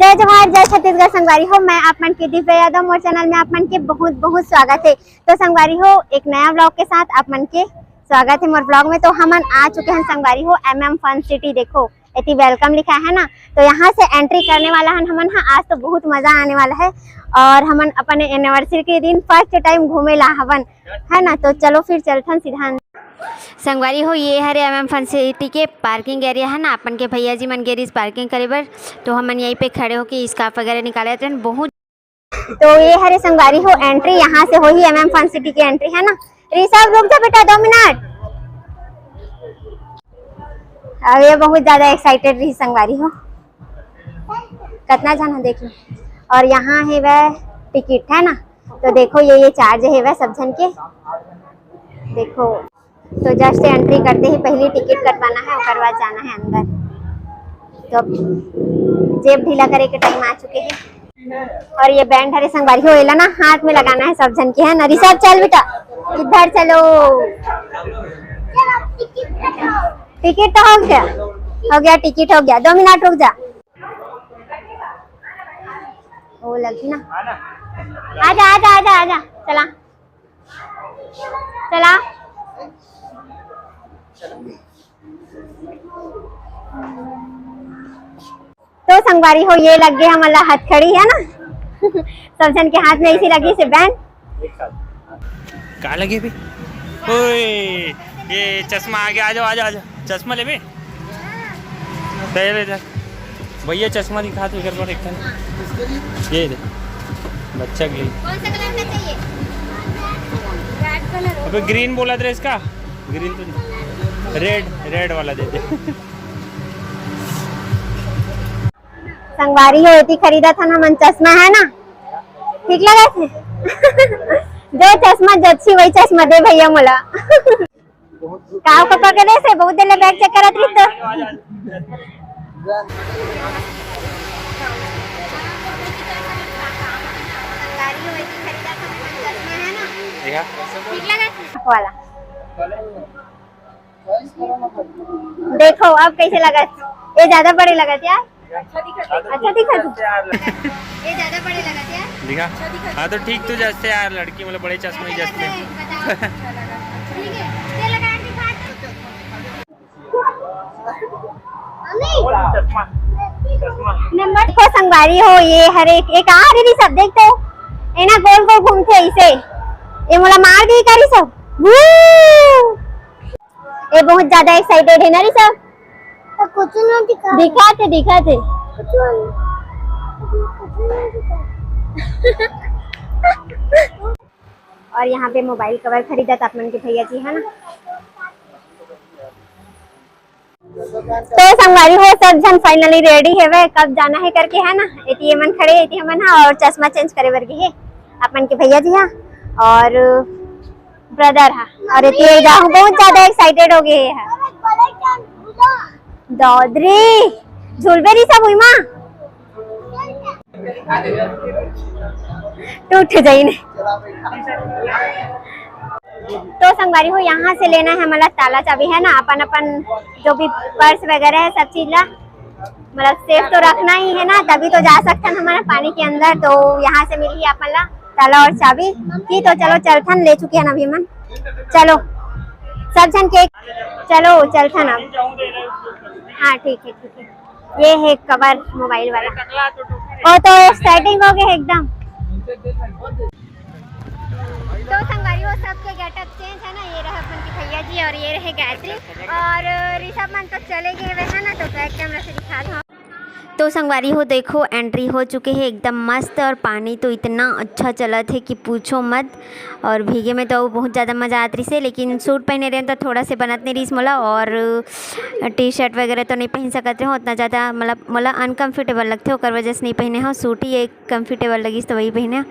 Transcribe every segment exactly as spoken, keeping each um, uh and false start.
जय जोहार, जय छत्तीसगढ़ संगवारी हो, मैं आप मन के दिव्या यादव, मोर चैनल में आप मन के बहुत बहुत स्वागत है। तो संगवारी हो, एक नया व्लॉग के साथ आप मन के स्वागत है मोर व्लॉग में। तो हमन आ चुके हैं संगवारी हो एमएम फन सिटी। देखो, एती वेलकम लिखा है ना, तो यहाँ से एंट्री करने वाला हन हमन। हाँ, आज तो बहुत मजा आने वाला है और हमन अपन एनिवर्सरी के दिन फर्स्ट टाइम घूमे ला हवन, है ना। तो चलो फिर चलथन सीधा अंदर। संगवारी हो, ये हरे एमएम फन सिटी के पार्किंग एरिया है ना, अपन के भैया जी मन गे रिहिस पार्किंग करे बर, तो हमन यहीं पे खड़े होके स्कार्फ वगैरह निकाले रहते हैं। बहुत तो ये हरे संगवारी हो एंट्री, यहाँ से होही एमएम फन सिटी की एंट्री, है ना। ऋषभ, रुक जा बेटा, दो मिनट। अब ये बहुत ज्यादा एक्साइटेड रही संगवारी हो, कितना जाना देख लो। और यहाँ है वह टिकट, है ना, तो देखो ये ये चार्ज है वह सब जन के। देखो, तो जस्ट एंट्री करते ही पहली टिकट कटवाना है, ओकर बाद जाना है अंदर। तो अब जेब ढीला करे के टाइम आ चुके हैं। और ये बैंड हरे संगवारी हो, एला ना हाथ में लगाना है सब जन के, है ना। ऋषभ, चल बेटा, इधर चलो। टिकट तो हो गया, हो गया, टिकट हो गया। दो मिनट रुक जा, वो लगी ना। आजा, आजा, आजा, आजा, चला, चला। तो संगवारी हो, ये लग गए हमला हथकड़ी, है ना। सब जन के हाथ में इसी लगी से बैंड। का लगे भी? ओए, ये चश्मा आ गया, आ जाओ, आ जाओ, आ जाओ। चश्मा ले बे। पहले जा। भैया चश्मा दिखा दो इधर पर एक ठन। ये दे। बच्चा के लिए। कौन सा कलर का चाहिए? Red colour. अबे ग्रीन बोला था इसका। ग्रीन तो नहीं। रेड, रेड वाला दे दे। संगवारी हो, एती खरीदा था ना मन चश्मा, है ना, ठीक लगा थे। जो चश्मा जच्छी वही चश्मा दे भैया मोला। का कपा के दे से बहुत देर ले बैग चेक करत रही तो। संगवारी हो, एती खरीदा था ना मन चश्मा, है ना, ठीक लगा थे वाला। देखो अब कैसे लगत, ये ज्यादा बड़े लगत यार। अच्छा दिखत, अच्छा दिखत। ये ज्यादा बड़े लगत यार। दिखा। हाँ तो ठीक तो जैसे यार, लड़की मतलब बड़े चश्मे ही जैसे। ठीक है, ये लगा दिखा। नंबर देखो संगवारी हो, ये हर एक, एक आ रही सब देखते हो, ये ना गोल गोल घूमते ऐसे, ये मोला मार दी करी सब। ये बहुत ज्यादा एक्साइटेड है ना ऋषभ? तो कुछ ना दिखा। दिखा थे, दिखा थे। कुछ नहीं। कुछ नहीं दिखा। और यहाँ पे मोबाइल कवर खरीदा था अपन के भैया जी, है ना। तो संगवारी हो, सब जन फाइनली रेडी हेवे, कब जाना है करके, है ना। एती ये मन खड़े, एती हमन हा, और चश्मा चेंज करे बर गे हे अपन के भैया जी हा, और ब्रदर हा, और एती ये जाहू बहुत ज्यादा एक्साइटेड हो गए है। दौदरी झूलबे रही सब हुई माँ। टूट जाइन। तो संगवारी हो, यहाँ से लेना है हमारा ताला चाबी, है ना, अपन अपन जो भी पर्स वगैरह है सब चीज ला, मतलब सेफ तो रखना ही है ना, तभी तो जा सकते हैं हमारा पानी के अंदर। तो यहाँ से मिली अपन ला ताला और चाबी की। तो चलो चलथन, ले चुके हैं अभी मन। चलो सब जन के, चलो चलथन अब। हाँ ठीक है, ठीक है। ये है कवर मोबाइल वाला। वो तो सेटिंग हो गई एकदम। तो संगवारी हो, सबके गेटअप चेंज है ना। ये रहे अपन के भैया जी और ये रहे गायत्री। और ऋषभ मन तो चले गए हुए है ना, तो बैक कैमरा से दिखा दो। तो संगवारी हो, देखो एंट्री हो चुके है एकदम मस्त, और पानी तो इतना अच्छा चलत है कि पूछो मत। और भीगे में तो बहुत ज़्यादा मज़ा आत रहिस हे, लेकिन सूट पहने रहेन तो थोड़ा से बनत नहीं रहिस मोला, और टी शर्ट वगैरह तो नहीं पहन सकत रहे, उतना ज़्यादा मतलब मोला अनकम्फर्टेबल लगथे, ओकर वजह से नहीं पहने हो। सूट ही एक कम्फर्टेबल लगिस तो वही पहने।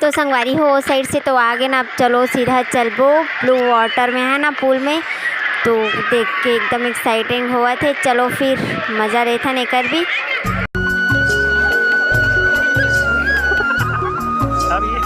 तो संगवारी हो, ओ साइड से तो आगे ना, अब चलो सीधा चलबो ब्लू वाटर में, है ना, पूल में। तो देख के एकदम एक्साइटिंग होवत हे। चलो फिर मजा लेथन एकर भी। अब ये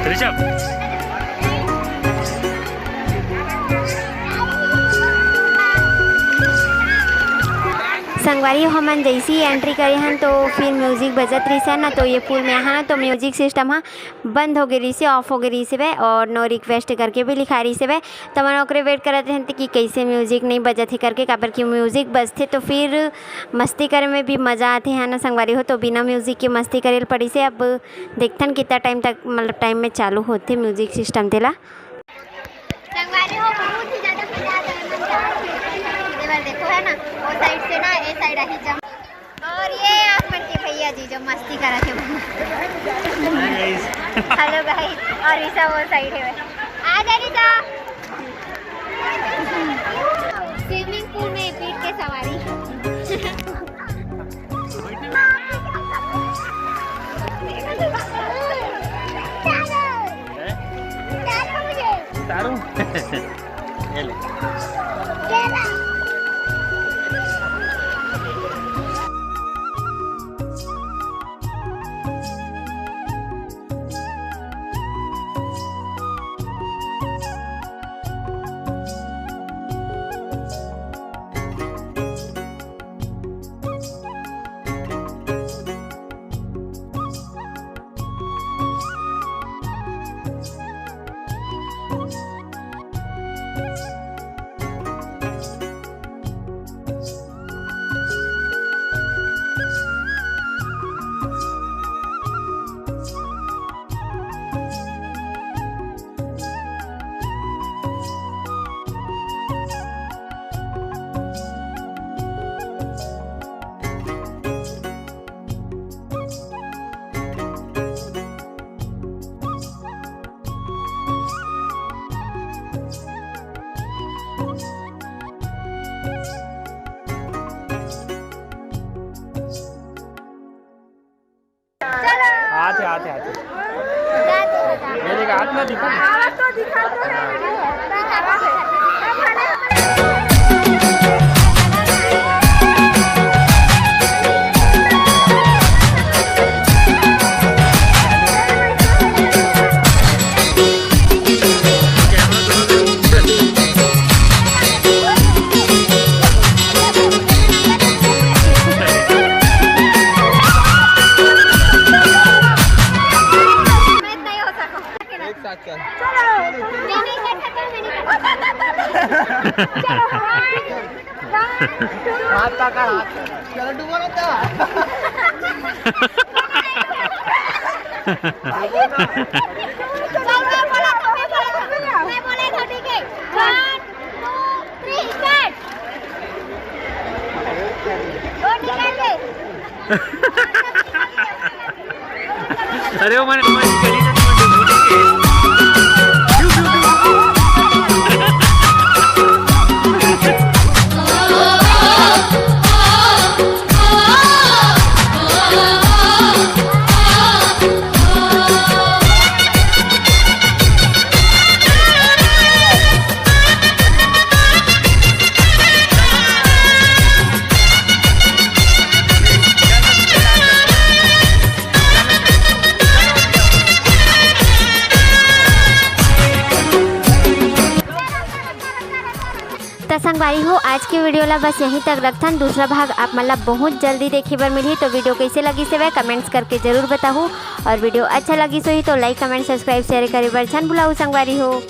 ऋषभ। संगवारी हो, हमन जैसे ही एंट्री करे हन तो फिर म्यूजिक बजत रहिस हे ना, तो ये पूल में आहा ना, तो म्यूजिक सिस्टम हा बंद हो गे रहिस हे, ऑफ हो गे रहिस हे, और नो रिक्वेस्ट करके भी लिखा रहिस हे। त हमन ओकरे वेट करत रहन कि कैसे म्यूजिक नहीं बजत हे करके, काबर कि म्यूजिक बजथे तो फिर मस्ती करे में भी मजा आथे, है ना संगवारी हो। तो बिना म्यूजिक के मस्ती करे ल पड़िस हे। अब देखथन कितना टाइम तक, मतलब टाइम में चालू होथे म्यूजिक सिस्टम तेला। संगवारी हो, बहुत ही ज्यादा मजा आता है, मन चाह रहा है। ये वाला देखो, है ना, वो साइड से ना, ये साइड आही जम। और ये आप मन के भैया जी जो मस्ती करत हे। हेलो गाइस, और ऋषा वो साइड है, आ जा ऋषा। स्विमिंग पूल में पीठ के सवारी। उतारूं? ये ले। चलो। आथे, आथे, आथे। मेरे का हाथ ना दिखा। आवाज तो दिखा दो। मैं नहीं हो सकूं। एक साथ चल। चलो। मैं नहीं कर सकता, मैं नहीं कर सकता। चलो, one, one, two। हाथ पकड़, हाथ पकड़। चलो, डुबो ना तो। चल, मैं बोला था, मैं बोला था, मैं बोला था, ठीक है। One, two, three, start। वो निकाल दे। अरे वो मैंने, मैंने गली से तुम्हें ढूंढ ढूंढ के। त संगवारी हो, आज के वीडियो ला बस यहीं तक रखथन। दूसरा भाग आप मन ला बहुत जल्दी देखे बर मिलही। तो वीडियो कैसे लगिस हवय, कमेंट्स करके जरूर बताहू, और वीडियो अच्छा लगिस होही तो like, कमेंट, सब्सक्राइब, शेयर करे बर झन भुलाहू संगवारी हो।